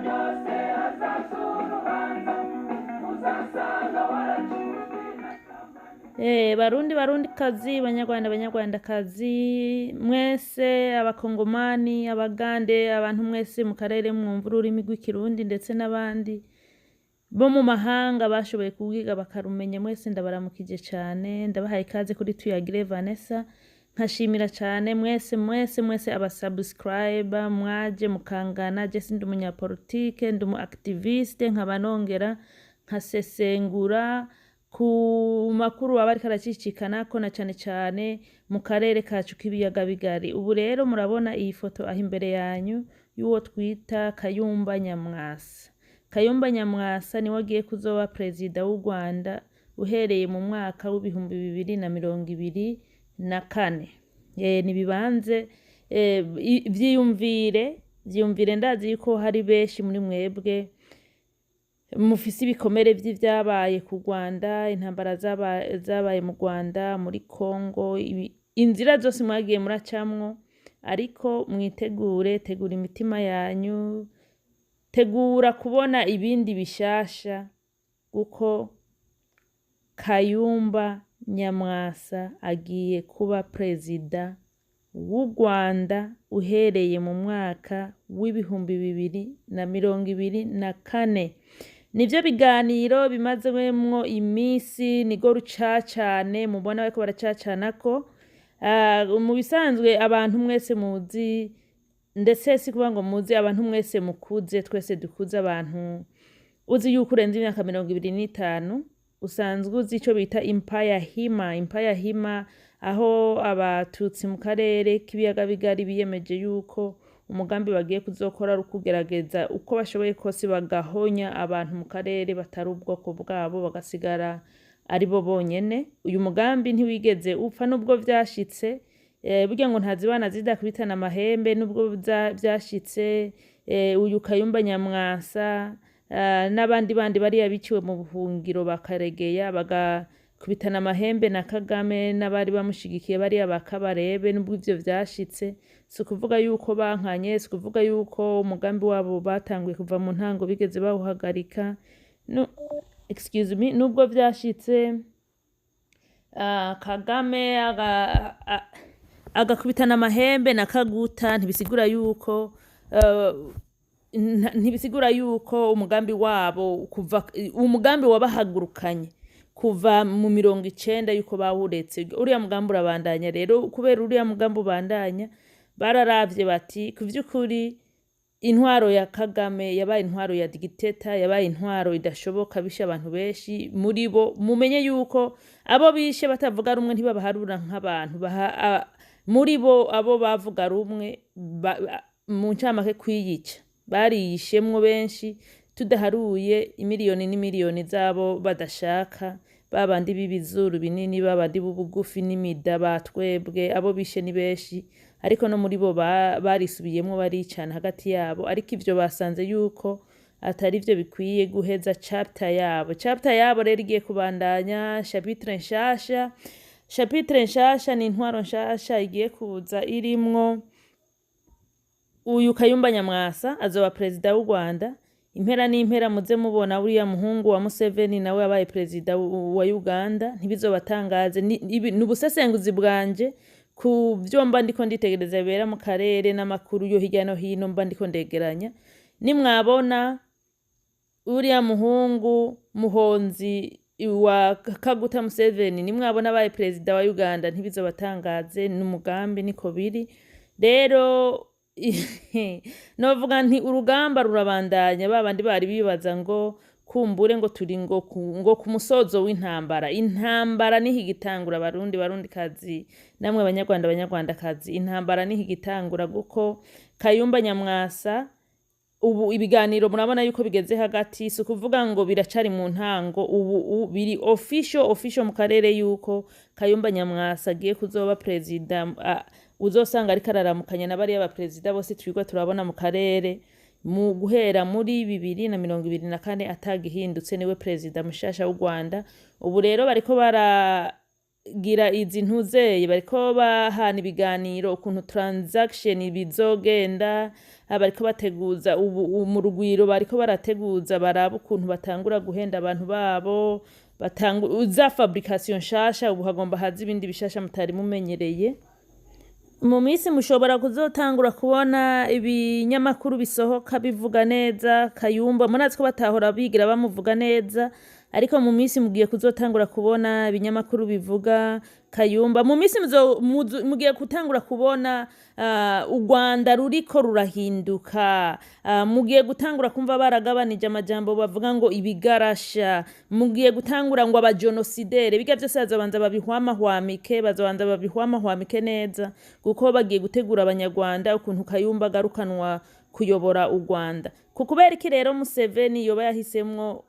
Byose hazaza urubanza, uzasanga waracuzwe na Barundi, Barundi kazi, Banyarwanda, Banyarwandakazi mwese, Abakongomani, Abagande, abantu mwese mu karere mwumva ururimi rw'Ikirundi, ndetse n'abandi bo mu mahanga bashoboye kubwiga bakarumenya, mwese ndabaramukije cane. Ndabahaye ikaze kuri Tuyagire Vanessa. Nkashimira cane mwese, mwese, mwese abasubscriber mwaje mukangana. Je sindi umunyapolitike, ndi umu activiste, nkaba nongera nkasesengura ku makuru aba ariko aracicikanako, na cane cane mu karere kacu k'ibiyaga bigari. Ubu rero murabona iyi foto aho imbere yanyu y'uwo twita Kayumba Nyamwasa. Kayumba Nyamwasa niwe agiye kuzoba perezida w'u Rwanda uhereye mu mwaka w'2024. Nibibanze vyiyumvire, vyiyumvire. Ndazi yuko hari benshi muri mwebwe mufise ibikomere vy'ivyabaye ku Rwanda, intambara zabaye mu Rwanda, muri Congo, inzira zose mwagiye muracamwo. Ariko mwitegure, tegura imitima yanyu, tegura kubona ibindi bishasha, kuko Kayumba Nyamwasa agiye kuba perezida w'u Rwanda uhereye mu mwaka w'2024. Nivyo biganiro bimazemwo imisi, nigo rucacane mubona bariko baracacanako. Mu bisanzwe abantu mwese muzi, ndetse si kuvuga ngo muzi, abantu mwese mukuze, twese dukuze, abantu uzi yuko urenze imyaka 25, usanzwe uzi ico bita Empire Hima. Empire Hima, aho Abatutsi mu karere k'ibiyaga bigari biyemeje yuko umugambi bagiye kuzokora ari ukugerageza uko bashoboye kose bagahonya abantu mu karere batari ubwoko bwabo, bagasigara ari bo bonyene. Uyu mugambi ntiwigeze upfa nubwo vyashitse. Burya ngo ntazibana zidakubitana amahembe. Nubwo vyashitse, uyu Kayumba Nyamwasa n'abandi bandi bariya biciwe mu buhungiro bakaregeya bagakubitana amahembe na Kagame n'abari bamushigikiye bariya bakabarebe, nubwo ivyo vyashitse, si ukuvuga yuko bankanye, si ukuvuga yuko umugambi wabo batanguye kuva mu ntango bigeze bawuhagarika. No, excuse me, nubwo vyashitse, Kagame agakubitana amahembe na Kaguta, ntibisigura yuko umugambi wabo, kuva umugambi wabahagurukanye kuva mu 90, yuko bawuretse. Uriya mugambi urabandanya. Rero kubera uriya mugambi ubandanya, bararavye bati ku vy'ukuri intwaro ya Kagame yabaye intwaro ya dictator, yabaye intwaro idashoboka, bishe abantu benshi muri bo. Mumenye yuko abo bishe batavuga rumwe ntibabaharura nk'abantu muri bo abo bavuga rumwe mu ncamake kwiyica bariyishemwo benshi, tudaharuye imiliyoni n'imiliyoni z'abo badashaka, babandi b'ibizuru binini, babandi b'ubugufi n'imida batwebwe. Abo bishe ni benshi, ariko no muri bo barisubiyemwo baricana hagati yabo. Ariko ivyo basanze yuko atari vyo bikwiye guheza chapter yabo. Chapter yabo rero igiye kubandanya, chapitre nshasha. Chapitre nshasha ni intwaro nshasha igiye kuza irimwo uyu Kayumba Nyamwasa azoba perezida w'u Rwanda. Impera n'impera muze mubona uriya muhungu wa Museveni nawe yabaye perezida wa Uganda, ntibizobatangaze. Ni ubusesenguzi bwanje ku vyo mba ndiko nditegereza bibera mu karere n'amakuru yo hirya no hino mba ndiko ndegeranya. Nimwabona uriya muhungu Muhonzi wa Kaguta Museveni, nimwabona abaye perezida wa Uganda, ntibizobatangaze, n'umugambi niko biri. Rero novuga nti urugamba rurabandanya. Babandi bari bibaza ngo kumbure ngo turi ngo ku musozo w'intambara, intambara niho igitangura. Barundi, Barundi kazi, namwe Banyarwanda, Banyarwandakazi, intambara niho igitangura, kuko Kayumba Nyamwasa ubu ibiganiro murabona yuko bigeze hagati. Si ukuvuga ngo biracari mu ntango, ubu biri official, official mu karere yuko Kayumba Nyamwasa agiye kuzoba perezida. Uzosanga ariko araramukanya na bariya baperezida bose twigwa turabona mu karere mu guhera muri 2024 atagihindutse, niwe perezida mushasha w'u Rwanda. Ubu rero bariko baragira izi ntuzeye, bariko bahana ibiganiro ukuntu transaction bizogenda. Bariko bateguza ubu mu Rugwiro, bariko barateguza baraba ukuntu batangura guhenda abantu babo, batangu za fabrication nshasha. Ubu hagomba haza ibindi bishasha mutari mumenyereye. Mu minsi mushobora kuzotangura kubona ibinyamakuru bisohoka bivuga neza Kayumba. Murazi ko batahora bigira bamuvuga neza, ariko mu minsi mugiye kuzotangura kubona ibinyamakuru bivuga Kayumba. Mu minsi mugiye gutangura kubona u Rwanda ruriko rurahinduka. Mugiye gutangura kumva baragabanije amajambo bavuga ngo ibigarasha, mugiye gutangura ngo abajenosidere. Biga vyose bazobanza babihwamahwamike, bazobanza babihwamahwamike neza, kuko bagiye gutegura Abanyarwanda ukuntu Kayumba agarukanwa kuyobora u Rwanda. Ku kubera iki rero Museveni yoba yahisemwo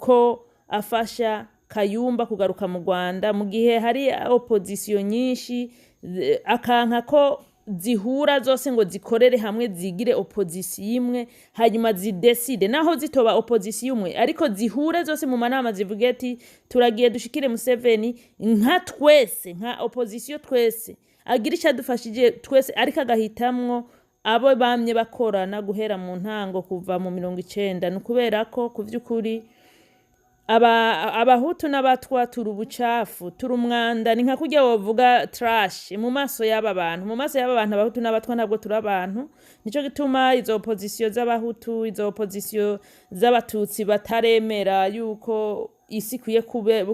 ko afasha Kayumba kugaruka mu Rwanda mu gihe hari opposition nyinshi, akanka ko zihura zose ngo zikorere hamwe, zigire opposition imwe, hanyuma zideside, naho zitoba opposition imwe, ariko zihure zose mu manama, zivuge ati: "Turagiye dushikire Museveni nka twese, nka opposition twese, agira icyo adufashije twese"? Ariko agahitamwo abo bamye bakorana guhera mu ntango, kuva mu 90. Ni ukubera ko ku vy'ukuri Abahutu n'Abatwa turi ubucafu, turi umwanda. Ni nka kurya wovuga trash mu maso y'aba bantu. Mu maso y'aba bantu, Abahutu n'Abatwa ntabwo turi abantu. Nico gituma izo opposition z'Abahutu, izo opposition z'Abatutsi bataremera yuko isi ikwiye kube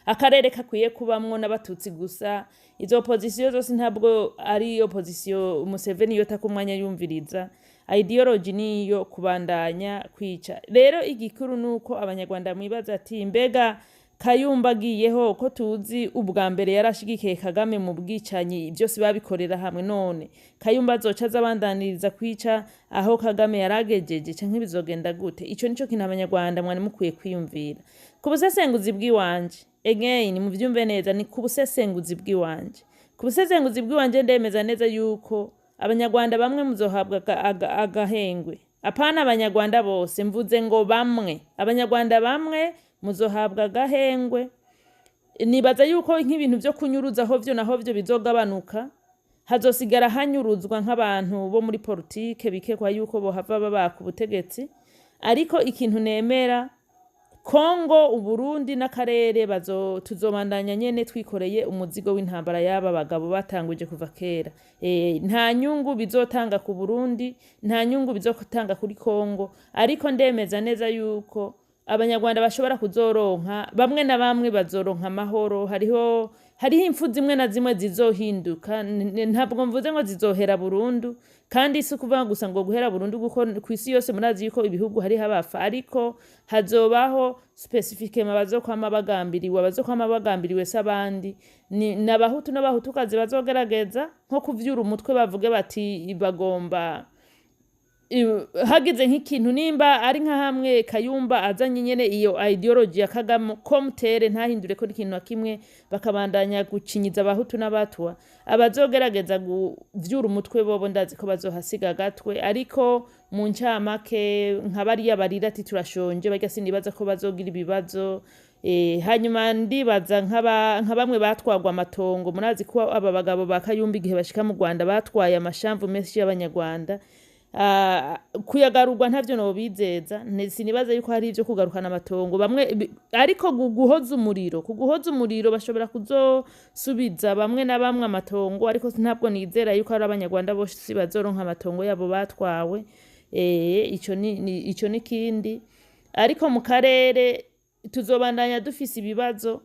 akarere kakwiye kubamwo n'Abatutsi gusa. Izo opposition zose ntabwo ari opposition Museveni yota umwanya yumviriza. Ideology niyo kubandanya kwica. Rero igikuru nuko Abanyarwanda mwibaza ati: "Mbega Kayumba agiyeho, ko tuzi ubwa mbere yarashigikiye Kagame mu bwicanyi, byose babikorera hamwe, none Kayumba azoca aza abandaniriza kwica aho Kagame yaragejeje, canke bizogenda gute?" Ico nico kintu Abanyarwanda mwari mukwiye kwiyumvira. Ku busesenguzi bw'iwanje, again muvyumve neza, ni ku busesenguzi bw'iwanje, ku busesenguzi bw'iwanje ndemeza neza yuko Abanyarwanda bamwe muzohabwa agahengwe. Apana Abanyarwanda bose, mvuze ngo bamwe, Abanyarwanda bamwe muzohabwa agahengwe. Nibaza yuko nk'ibintu vyo kunyuruza aho vyo naho vyo bizogabanuka, hazosigara hanyuruzwa nk'abantu bo muri politike bikekwa yuko bohava babaka ubutegetsi. Ariko ikintu nemera, Kongo, Uburundi n'akarere bazo tuzobandanya nyene twikoreye umuzigo w'intambara y'aba bagabo batanguje kuva kera. Nta nyungu bizotanga ku Burundi, nta nyungu bizotanga kuri Kongo, ariko ndemeza neza yuko Abanyarwanda bashobora kuzoronka, bamwe na bamwe bazoronka amahoro. Hariho impfu zimwe na zimwe zizohinduka. Ntabwo mvuze ngo zizohera burundu, kandi si ukuvuga gusa ngo guhera burundu, kuko ku isi yose murazi yuko ibihugu hariho abafa, ariko hazobaho spécifiquement bazokwama bagambiriwe. Abazokwama bagambiriwe si abandi, ni Abahutu n'Abahutukazi bazogerageza nko kuvyura umutwe, bavuge bati bagomba hagize nk'ikintu, nimba ari nka hamwe Kayumba azanye nyene iyo ideology ya Kagame komutere, ntahindure ko ikintu na kimwe, bakabandanya gucinyiza Abahutu n'Abatwa, abazogerageza kuvyura umutwe bobo ndazi ko bazohasiga agatwe. Ariko mu ncamake, nka bariya barira ati turashonje, barya sinibaza ko bazogira ibibazo. Hanyuma ndibaza nka bamwe batwagwa amatongo. Murazi ko aba bagabo ba Kayumba igihe bashika mu Rwanda batwaye amashamvu menshi y'Abanyarwanda. Kuyagarurwa ntavyo nobizeza, sinibaza yuko hari ivyo kugarukana amatongo bamwe ariko guhoza umuriro, kuguhoza umuriro bashobora kuzosubiza bamwe na bamwe amatongo, ariko ntabwo nizera yuko ari Abanyarwanda bose bazoronka amatongo yabo batwawe. Ico ni kindi. Ariko mu karere tuzobandanya dufise ibibazo,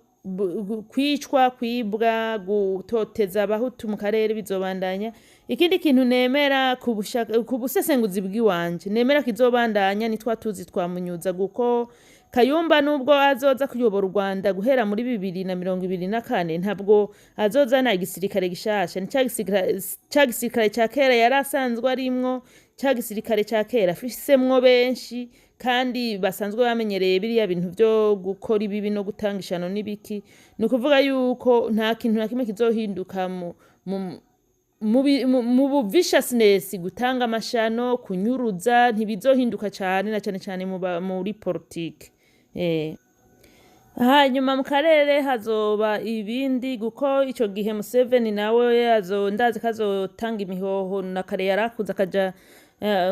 kwicwa, kwibwa, gutoteza Abahutu mu karere bizobandanya. Ikindi kintu nemera ku busesenguzi bw'iwanje, nemera kizobandanya, ni twa tuzi twamunyuza, kuko Kayumba nubwo azoza kuyobora u Rwanda guhera muri 2024, ntabwo azozana igisirikare gishasha. Ni ca gisirikare ca kera yari asanzwe arimwo, ca gisirikare ca kera afisemwo benshi kandi basanzwe bamenyereye biriya bintu vyo gukora ibibi no gutanga ishano n'ibiki. Ni ukuvuga yuko nta kintu na kimwe kizohinduka mu bu viciousness, gutanga amashano, kunyuruza, ntibizohinduka cane na cane cane muri politike. Hanyuma mu karere hazoba ibindi, kuko ico gihe Museveni nawe ndazi ko azotanga imihoho, na kare yarakuze akaja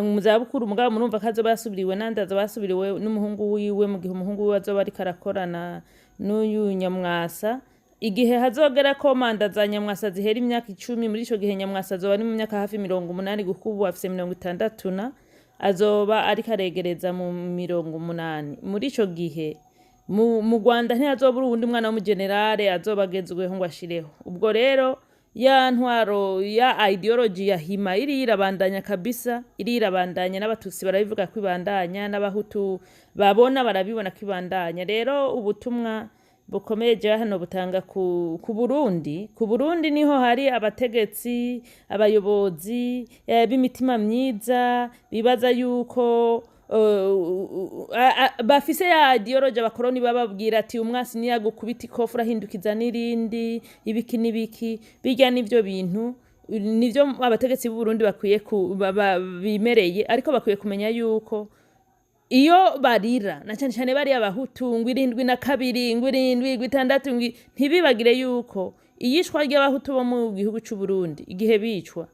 mu zabukuru, mugabo murumva ko azoba yasubiriwe nande? Azoba yasubiriwe n'umuhungu wiwe, mu gihe umuhungu wiwe azoba ariko arakorana n'uyu Nyamwasa. Igihe hazogera ko manda za Nyamwasa zihera imyaka 10, muri ico gihe Nyamwasa azoba ari mu myaka hafi 80, kuko ubu afise 60 na azoba ariko aregereza mu 80. Muri ico gihe mu Rwanda ntihazobura uwundi mwana w'umugenerale azoba agezweho ngo ashireho. Ubwo rero ya ntwaro ya ideology ya Hima iri irabandanya kabisa, iri irabandanya, n'Abatutsi barabivuga ko ibandanya, n'Abahutu babona barabibona ko ibandanya. Rero ubutumwa bukomeye jewe hano butanga ku Burundi, ku Burundi niho hari abategetsi, abayobozi b'imitima myiza, bibaza yuko bafise ya ideology abakoroni bababwira ati umwasi niyagukubita ikofu urahindukiza n'irindi, ibiki n'ibiki. Birya nivyo bintu nivyo abategetsi b'u Burundi bakwiye bimereye, ariko bakwiye kumenya yuko iyo barira na cane cane bariya Abahutu ngo 72, ngo 7, ngo 6, ngo ntibibagire yuko iyicwa ry'Abahutu bo mu gihugu c'u Burundi, igihe bicwa,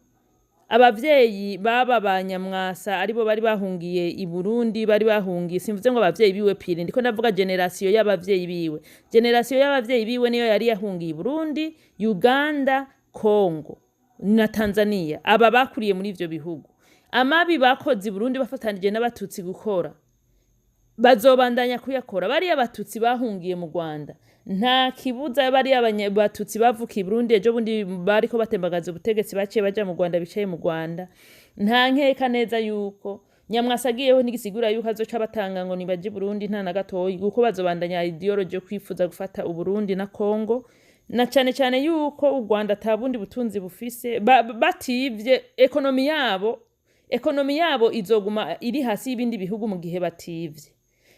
abavyeyi baba ba Nyamwasa aribo bari bahungiye i Burundi, bari bahungiye. Simvuze ngo abavyeyi biwe pire, ndiko ndavuga génération y'abavyeyi biwe. Génération y'abavyeyi biwe niyo yari yahungiye i Burundi, Uganda, Congo na Tanzania. Aba bakuriye muri ivyo bihugu, amabi bakoze i Burundi bafatanije n'Abatutsi gukora, bazobandanya kuyakora. Bariya Batutsi bahungiye mu Rwanda, nta kibuza bariya Batutsi bavukiye i Burundi, ejo bundi bariko batembagaza ubutegetsi, baciye baja mu Rwanda, bicaye mu Rwanda. Nta nkeka neza yuko Nyamwasa agiyeho ntigisigura yuko azoca batanga ngo nibaje i Burundi, nta na gatoyi, kuko bazobandanya ideology yo kwifuza gufata Uburundi na Congo, na cane cane yuko u Rwanda ata bundi butunzi bufise. Bativye économie yabo, économie yabo izoguma iri hasi y'ibindi bihugu mu gihe bativye.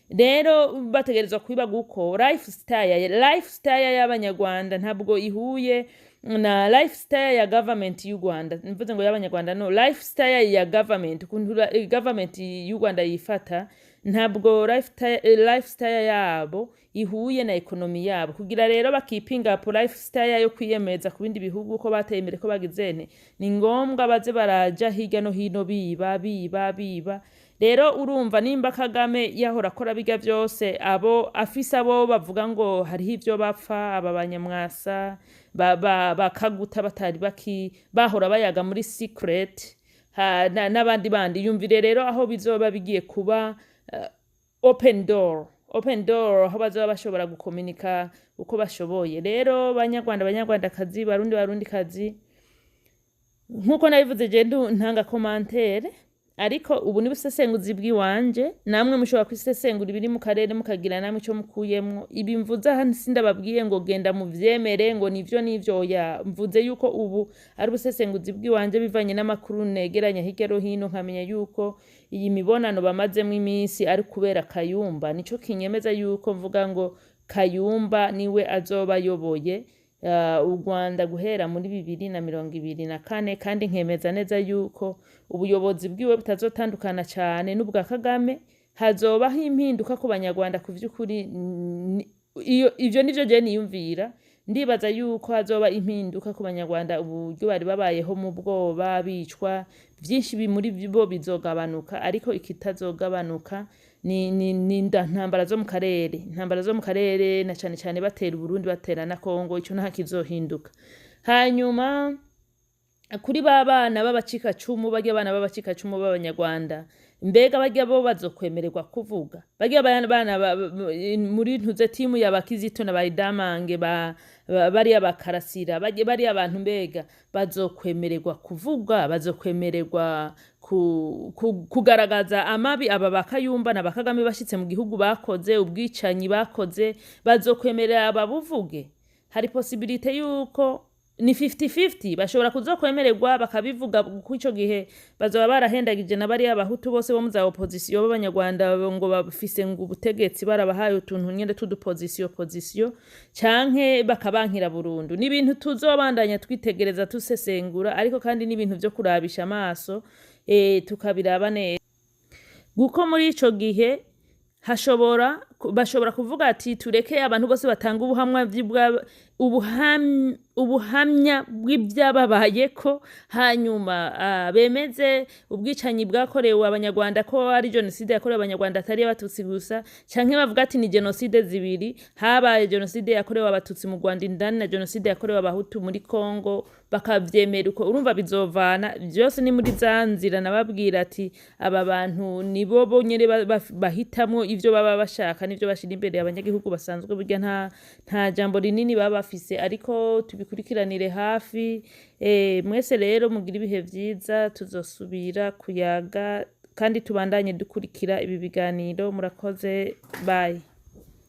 Rero bategerezwa kwiba, guko lifestyle y'Abanyarwanda ntabwo ihuye na lifestyle ya government y'u Rwanda. Mvuze ngo y'Abanyarwanda, no lifestyle ya government, ukuntu government y'u Rwanda yifata, ntabwo lifestyle yabo ihuye na économie yabo. Kugira rero bakipinga up lifestyle yo kwiyemeza ku bindi bihugu ko bateye imbere, ko bagizene, ni ngombwa baze baraja hirya no hino biba, biba, biba. Rero urumva nimba Kagame yahora akora birya vyose, abo afise, abo bavuga ngo hariho ivyo bapfa, aba Banyamwasa bakaguta batari baki bahora bayaga muri secret n'abandi bandi. Yumvire rero aho bizoba bigiye kuba open door, open door, aho bazoba bashobora gukominika uko bashoboye. Rero Banyarwanda, Banyarwandakazi, Barundi, Barundikazi, nkuko nabivuze, je ntanga commentaire, ariko ubu ni busesenguzi bw'iwanje. Namwe mushobora kwisesengura ibiri mu karere, mukagira namwe ico mukuyemwo. Ibi mvuze aha sindababwiye ngo genda muvyemere ngo nivyo nivyo, oya. Mvuze yuko ubu ari ubusesenguzi bw'iwanje bivanye n'amakuru negeranya hirya no hino, nkamenya yuko iyi mibonano bamazemwo iminsi ari kubera Kayumba. Nico kinyemeza yuko mvuga ngo Kayumba niwe azoba ayoboye u Rwanda guhera muri 2024, kandi nkemeza neza yuko ubuyobozi bwiwe butazotandukana cane n'ubwa Kagame. Hazobaho impinduka ku Banyarwanda ku vy'ukuri. Iyo ivyo nivyo je niyumvira. Ndibaza yuko hazoba impinduka ku Banyarwanda, uburyo bari babayeho mu bwoba, bicwa vyinshi, muri bo bizogabanuka, ariko ikitazogabanuka ni ntambara zo mu karere, intambara zo mu karere, na cane cane batera Uburundi, batera na Kongo. Ico nta kizohinduka. Hanyuma kuri ba bana b'abacikacumu, barya bana b'abacikacumu b'Abanyarwanda, mbega barya bo bazokwemererwa kuvuga? Barya bana muri ntuze team ya Bakizito na Bayidamange, bariya bakarasira, bariya abantu, mbega bazokwemererwa kuvuga? Bazokwemererwa kugaragaza amabi aba Bakayumba na Bakagame bashitse mu gihugu bakoze, ubwicanyi bakoze? Bazokwemerera ababuvuge? Hari possibilité yuko ni 50-50, bashobora kuzokwemererwa bakabivuga, kuko ico gihe bazoba barahendagije na bariya Bahutu bose bo mu za opposition b'Abanyarwanda ngo bafise ngo ubutegetsi, barabahaye utuntu nyene t'uduposition position, canke bakabankira burundu. Ni ibintu tuzobandanya twitegereza, tusesengura, ariko kandi ni ibintu vyo kurabisha amaso, tukabiraba neza, kuko muri ico gihe hashobora Bashobora kuvuga ati tureke abantu bose batanga ubuhamwa ubuhamya bw'ibyababayeko, hanyuma bemeze ubwicanyi bwakorewe Abanyarwanda ko ari jenoside yakorewe Abanyarwanda, atari Abatutsi gusa, canke bavuga ati ni jenoside zibiri: habaye jenoside yakorewe Abatutsi mu Rwanda indani na jenoside yakorewe Abahutu muri Kongo, bakavyemera uko. Urumva bizovana vyose, ni muri za nzira nababwira ati aba bantu nibo bonyene bahitamwo ivyo baba bashaka n'ivyo bashira imbere. Abanyagihugu basanzwe burya nta jambo rinini baba bafise, ariko tubikurikiranire hafi. Mwese rero mugira ibihe vyiza, tuzosubira kuyaga kandi tubandanye dukurikira ibi biganiro. Murakoze, bye.